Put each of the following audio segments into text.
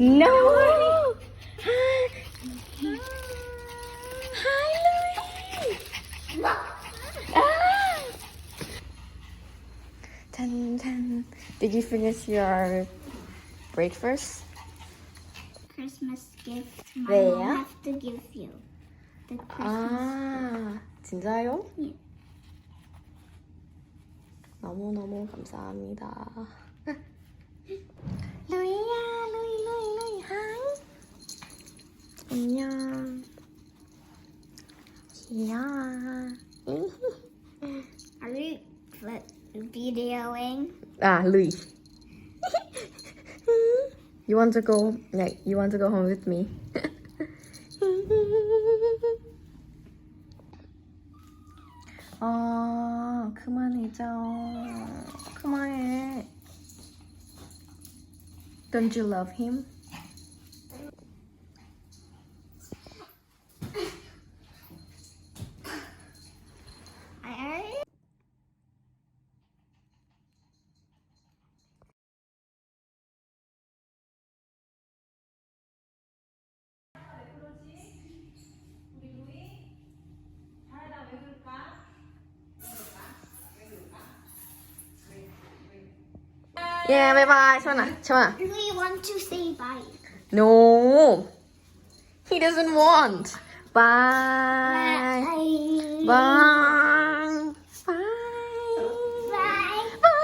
No! Hi! Hi, Louis! Ah! Tan, tan. Did you finish your breakfast? Christmas gift my mom have to give you. The Christmas gift. 아, 진짜요? 예. 너무너무 감사합니다. 루이야, 루이, 루이, 루이, hi. 안녕. 귀여워. Are we vi-, videoing? 아, 루이. You want to go, like, you want to go home with me? 아, 그만해, 짜. 그만해. Don't you love him? Yeah, bye bye. Shona, Shona. We want to say bye. No. He doesn't want. Bye. Bye. Bye. Bye. Bye. Bye. Bye.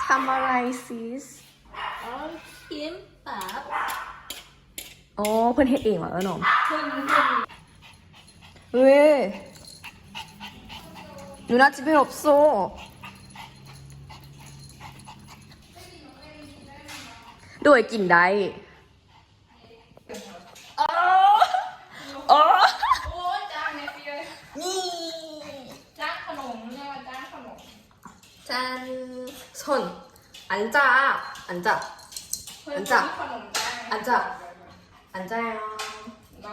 ທຳອະໄລ sis? ເອົາຄິມປັບ. 어, ເພິ່ນເຮັດເອງຫວາ ເອີນ້ອງ? ເພິ່ນ ເພິ່ນ 왜? 누나 집에 없어. 또 왜 낀다이? ອໍ ໂອ້ຍ ຈ້າງແນ່ຕິເອີຍ ນີ້ ຈ້າງຂະໜົມ ເອີ້ນວ່າຈ້າງຂະໜົມ. 짠. 손. 앉아. 앉아. 앉아. 앉아. 앉아요. No.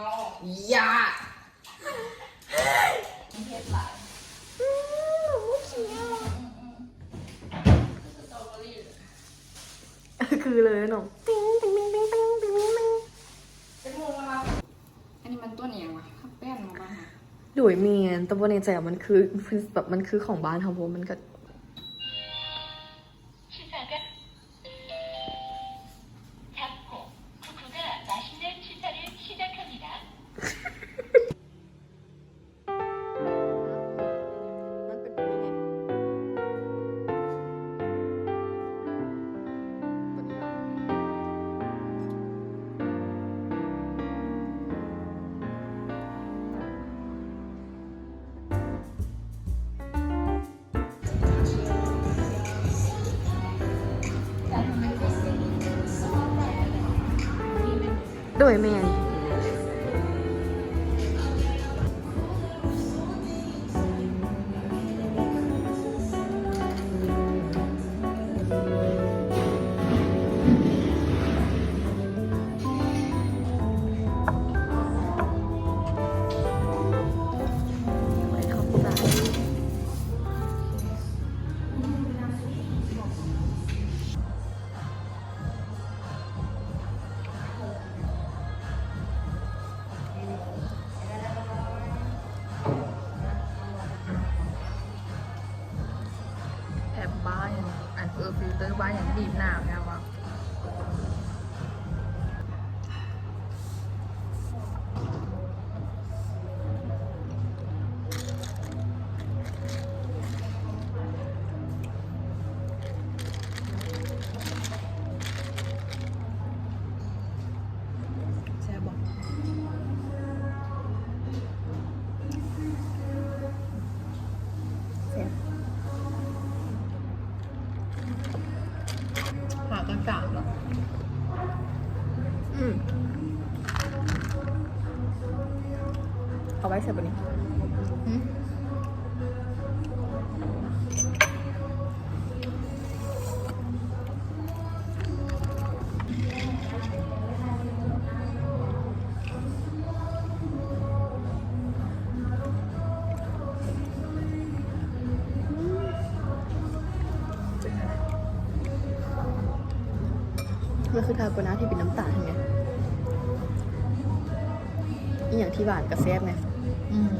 야. 음, 너무 귀여워. ຄືເລີຍເນາະ ຕິງ ຕິງ ຕິງ. ອັນນີ້ມັນຕົ້ນອີ່ຫຍັງຫວະ? ຜັກແປ້ນບໍ່? ໂດຍແມ່ນ ແຕ່ບໍ່ແນ່ໃຈວ່າມັນຄື ແບບມັນຄືຂອງບ້ານເຮົາບໍ່? ມັນກະ ໂດຍແມ່ນ. ແອບບ້າຫຍັງ ອັນ ເອີ ຟິວເຕີບ້າຫຍັງ ບີບໜາວແທ້ວະ. ແຊບບໍ່? ແຊບ. ຜັກກະຈາດເນາະ. ອືມ ເອົາໄວ້ໃສ່ບາດນີ້. ຫື? ອືມ. ມັນຄືທາໂກນາທີ່ເປັນນ້ຳຕານຫັ້ນແໝ່. ອີ່ຫຍັງທີ່ຫວານກໍແຊບແໝ່. ອືມ.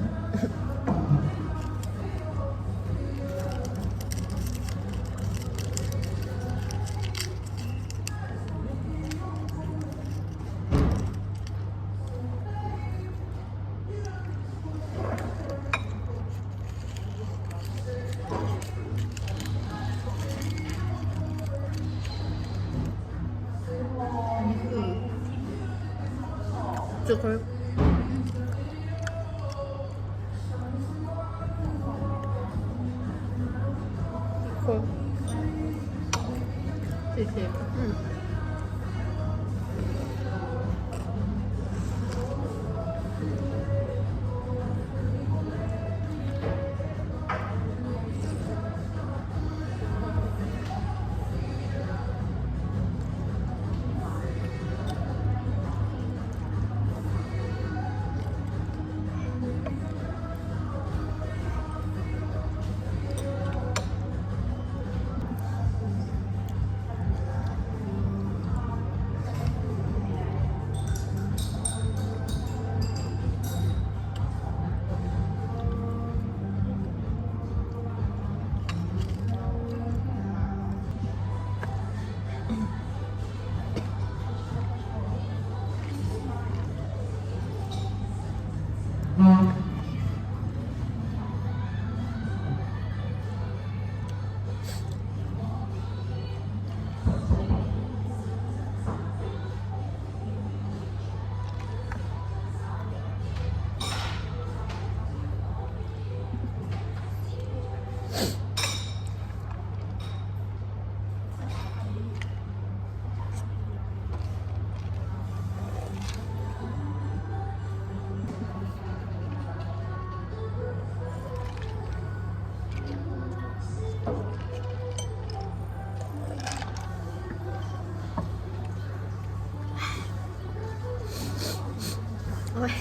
ໂອ້ຍ.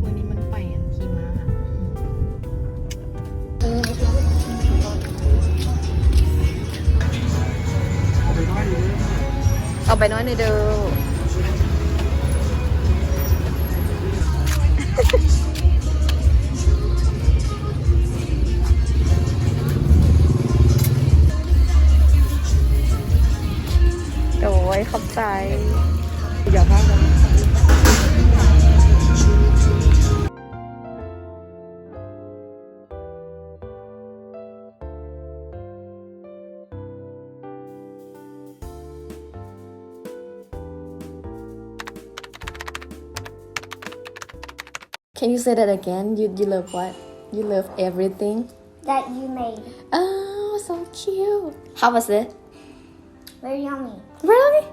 ມື້ນີ້ມັນໄປອັນຂີ່ມ້າ ເອົາໃບນ້ອຍໜ່ອຍເດີ. ໂດຍ ຂອບໃຈ. Can you say that again? You, you love what? You love everything that you made. Oh, so cute. How was it? Very yummy. Really?